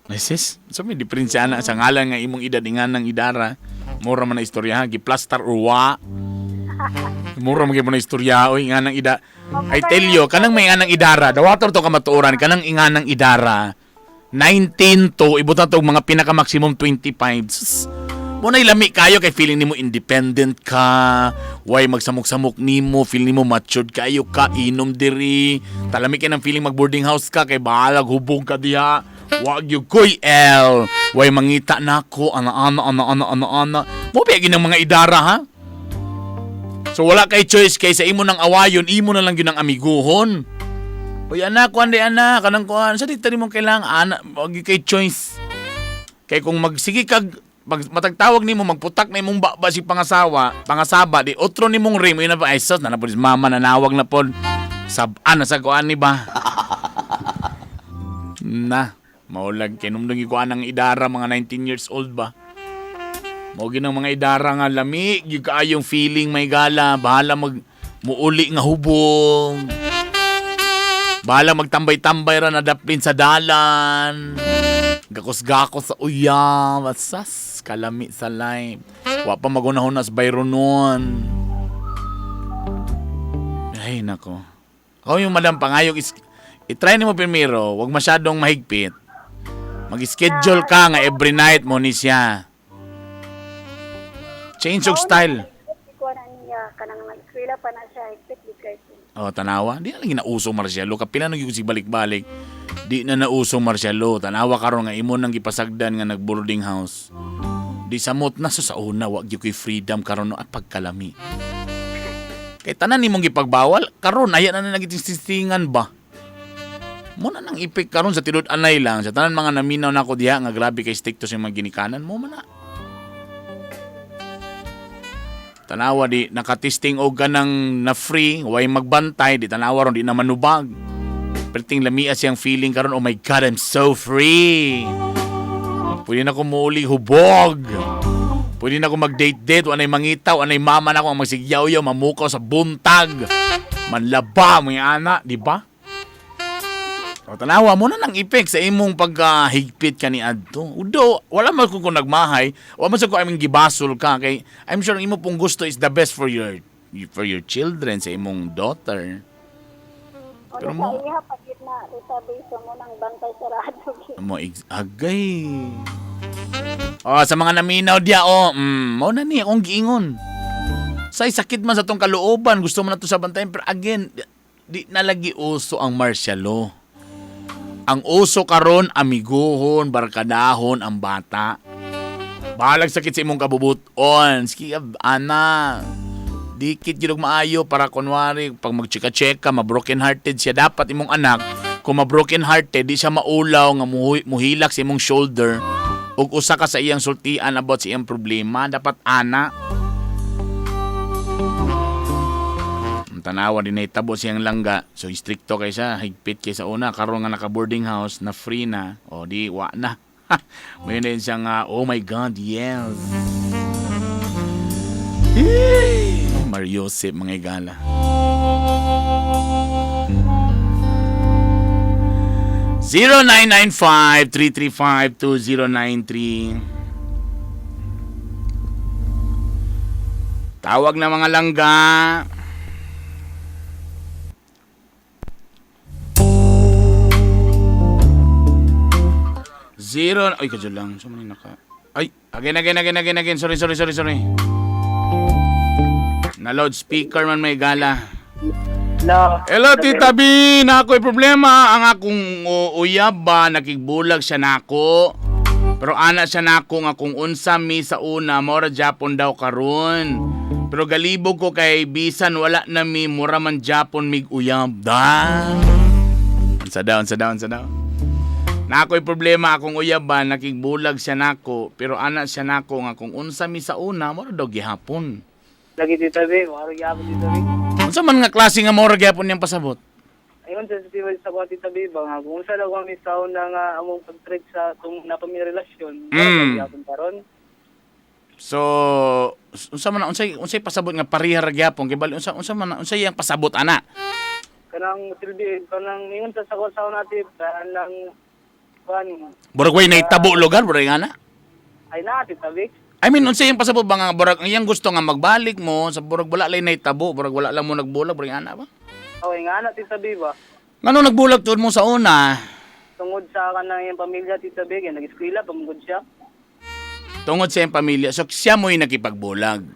Ay sis, so may diferensya na sa ngalan nga imong edad inganang idara. Mura man na istorya ha, giplastar or wa. Mura man gyud na istorya oy inganang ida. I tell you, kanang may inganang idara, dawator to kamatuoran, kanang inganang idara. 19 to ibutan to og mga pinaka maximum 25. Sus, mo na lami kayo kay feeling nimo independent ka, way magsamok-samok nimo, feeling nimo matured kayo ka, inom diri. Talami kay ng feeling mag boarding house ka kay bahalag hubog ka diha. Wag gyud koy L. Way mangita nako, ana ana ana ana ana ana. Mo biya ng mga idara ha. So wala kay choice kay sa imo nang awayon, imo na lang gyud ang amiguhon. Uy anak, kuan di anak, kanang kuan, sa di mo kailangan ana, wag gyud kay choice. Kay kung magsige kag pag matagtawag nimo magputak na imong baba si pangasawa, pangasaba di otro nimong rim na ba ay sus na na pod si mama nanawag na pod. Sab-an na sa kuan ni ba? Na, maulag kinumdung kuan ang idara mga 19 years old ba. Mao ginang mga idara nga lami, gyud kaayong feeling may gala, bahala mag muuli nga hubong. Bahala magtambay-tambay ra na daplin sa dalan. Gakos-gakos sa uyab. Asas, kalami sa life. Wa pa magunahon na sa bayro nun. Ay, nako. Ako yung madam pangayog is, i-try nimo primero, wag masyadong mahigpit. Mag-schedule ka nga every night mo ni siya. Change of style. Ko na niya kanang nag-eskwela pa na siya higpit gid kay. Oh, tanawa. Di na lang ginauso martial law. Kapila nang gyud balik-balik. Di na nauso martial law. Tanawa karon nga imo nang gipasagdan nga nag-boarding house. Di samot na sa una wa gyud koy freedom karon no at pagkalami. Kay tanan nimong gipagbawal karon aya na na nagitistingan ba. Mo na nang ipik karon sa tinud-anay lang sa tanan mga naminaw nako diha nga grabe kay stricto sa mga ginikanan mo man na. Tanawa di nakatesting og kanang na free, way magbantay, di tanawa ron di na manubag. Perting lamia siyang feeling karon, oh my God, I'm so free. Pwede na ko muuli hubog. Pwede na ko mag-date-date, wanay mangitaw, wanay mama na ko ang magsigyaw-yaw, mamukaw sa buntag. Manlaba, mga ana, di ba? O tanawa mo na nang epek sa imong pagkahigpit ka ni adto. Udo, wala man ko kung nagmahay, wala man sa ko aming gibasol ka kay I'm sure ang imo pong gusto is the best for your children sa imong daughter. Pero Pero mo mo- sa iya pa gid na database mo nang bantay sarado gid. Mo agay. Oh, sa mga naminaw diya oh, mao na ni akong giingon. Say sakit man sa tong kalooban, gusto mo na to sa bantayan pero again, di na lagi uso ang martial law. Ang uso karon amiguhon, barkadahon ang bata. Bahalag sakit sa imong kabubuton. Sige, ana. Dikit gyud og maayo para kunwari pag magchika-chika, ma-broken hearted siya dapat imong anak kung ma-broken hearted di siya maulaw nga muhilak sa imong shoulder ug usa ka sa iyang sultian about sa iyang problema dapat ana. Ang tanawa din nahitabo siyang langga. So stricto kay siya, higpit kay sa una karon nga naka boarding house na free na o di wa na. May din siya nga, oh my God, yes. Yay! Mariosep mga igala. 0995-335-2093. Tawag na mga langga. Zero. Ay, kadyo lang. So, mani naka. Ay, again, again, again, again, again. Sorry, sorry, sorry, sorry. Na loudspeaker man may gala. Hello. Hello, Tita B. Na ako'y problema. Ang akong uyab ba, nakigbulag siya nako. Pero ana siya nako nga kung unsa mi sa una, mora Japon daw karon. Pero galibog ko kay bisan wala na mi, mura man Japon mig uyab. Da. Unsa daw, unsa daw, unsa daw. Na ako'y problema akong uyab ba, nakigbulag siya nako. Pero ana siya nako nga kung unsa mi sa una, mora daw gihapon. Lagi Tita B, maro gyapon Tita B. Unsa man nga klase nga mora gihapon niyang pasabot? Ayun sa Tita sa kuha Tita B ba nga kung unsa daw kami sa una nga among pag-treat sa kung napami relasyon, maro gyapon karon. So, unsa man unsay unsay pasabot nga pareha ra gyapon kay bali unsa unsa man unsay iyang pasabot ana? Kanang silbi kanang ingon sa kuha sa una ati kanang Kuan, Murag way naitabo lugar, murag nga na. ay na, Tita Vic. I mean, unsa yung pasabot ba nga murag ang iyang gusto nga magbalik mo sa murag wala lay naitabo, murag wala lang mo nagbulag, murag ana ba? Okay nga na, Tita Vic ba? Ngano nagbulag tuod mo sa una? Tungod sa kanang iyang pamilya, Tita Vic, yan, nag-eskwela, pamugod siya. Tungod sa iyang pamilya, so siya mo'y nakipagbulag.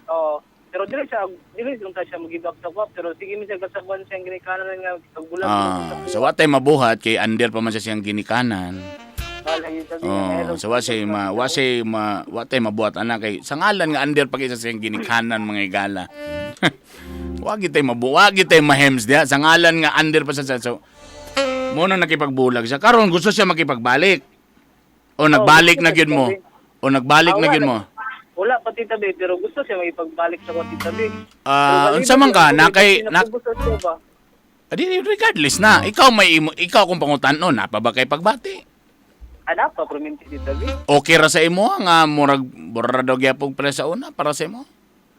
Oo. Pero dili siya, dili lang ta siya mag-give up sa kwap. Pero sige mi siya kasabuan siya ang ginikanan nga pagbulag. Ah, so wa tay mabuhat kay under pa man siya siyang ginikanan. Wala yun sabi Oh, so wa say ma wa tay mabuhat ana kay sa ngalan nga under pa kaysa siyang ginikanan, mga igala. Wa gid tay mahems diha sa ngalan nga under pa sa, so mo na nakipagbulag siya. Karon gusto siya makipagbalik. O nagbalik na gyud mo. O nagbalik na gyud mo. Wala pa, Tita Vic, pero gusto siya makipagbalik sa kwa, Tita Vic. Ah, unsa man ka na kay na gusto siya ba? Adi, regardless na ikaw may imo, ikaw kung pangutan-on na pa ba kay pagbati? Ana pa prominente, Tita Vic. Okay ra sa imo nga murag mura daw gyapon pala sa una para sa imo.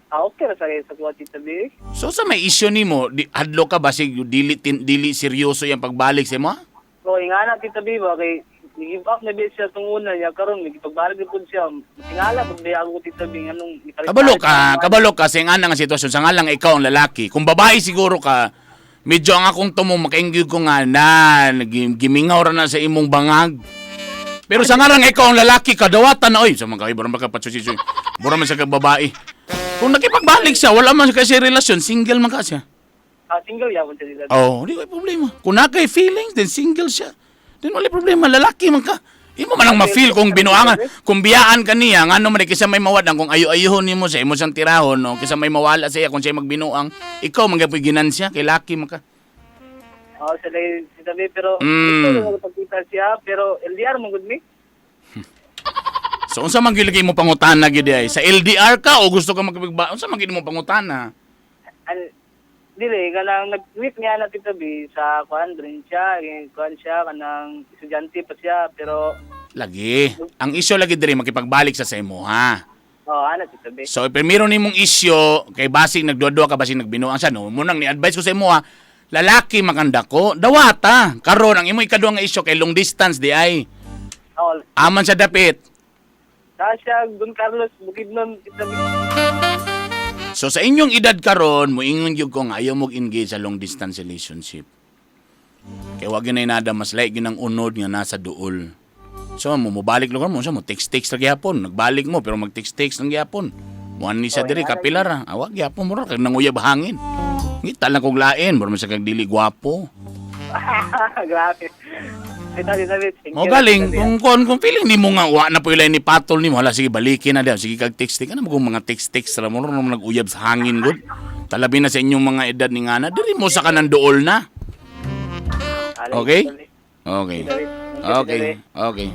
Ah, okay ra sa kwa, Tita Vic. So sa may issue nimo, di, hadlo ka basig dili tin, dili seryoso yung pagbalik sa imo? So nga na, Tita Vic ba, kay give up na ba siya tung una niya karon nakipagbalik pud siya. Tingala pud ba ako, Tita Vic, anong Kabalo ka sa nga nga sitwasyon sa ngalang ikaw ang lalaki. Kung babae siguro ka, medyo ang akong tumo makaingyud ko nga na gimingaw ra na sa imong bangag. Pero sa ngarang ikaw ang lalaki kadawatan na oy sa mga kaibaran baka patsusi. Mura man sa ka babae. Kung nakipagbalik siya, wala man kasi relasyon, single man ka siya. Ah, single yapon siya, Tita Vic. Oh, di ko problema. Kung na kay feelings, then single siya. Then wala problema, lalaki man ka. Imo man ang ma-feel kung binuangan, kung biyaan ka niya, ngano man kaysa may mawadang kung ayo-ayohon nimo sa imo siyang tirahon, no, kaysa may mawala sa iya kung siya magbinuang, ikaw man gyud ginansya kay laki man ka. Oo, siya lang, Tita Vic, pero gusto mo pagkita siya, pero LDR mo gud mi. So unsa man gyud lagi mo pangutana gyud ay? Sa LDR ka o gusto ka makipagba? Unsa man gyud mo pangutana? An dili kanang nag-meet niya na, Tita B, sa kuan rin siya, eh, kuan siya kanang estudyante pa siya pero Lagi. Ang isyo lagi diri makipagbalik sa imo ha. Oh, ana, Tita B. So, primero nimong isyo, kay basig nagduwa ka, basig nagbinuang siya, no? Munang ni-advise ko sa imo, ha, lalaki makanda ko, dawata. Karon ang imo ikaduha nga isyo, kay long distance di ay. Oh, Aman sa dapit. sa siya Don Carlos Bukidnon, Tita B. So, sa inyong edad karon, moingon gyud ko nga ayaw mo engage sa long distance relationship. Kay wag gyud na nada mas lahi gyud ang unod nga nasa duol. So, mo mobalik lugar mo, siya mo text-text ra gyapon, nagbalik mo pero mag-text-text lang gyapon. Muan ni siya diri kapilar ra. Awag gyapon mo ra kag nanguyab hangin. Ngita lang kog lain, mura man siya kag dili gwapo. Grabe. Tita, Tita B. Thank Mo you, galing Tita B. kung feeling nimo nga wa na po ilay ni patol nimo, hala sige balikin na daw, sige kag text ka na mo mga text text ra mo ra nag-uyab sa hangin gud. Talabi na sa inyong mga edad ni ngana, diri mo sa kanang duol na. Alay, Okay? Tita B. Okay. Tita B. Thank you, Tita B. Okay. Okay.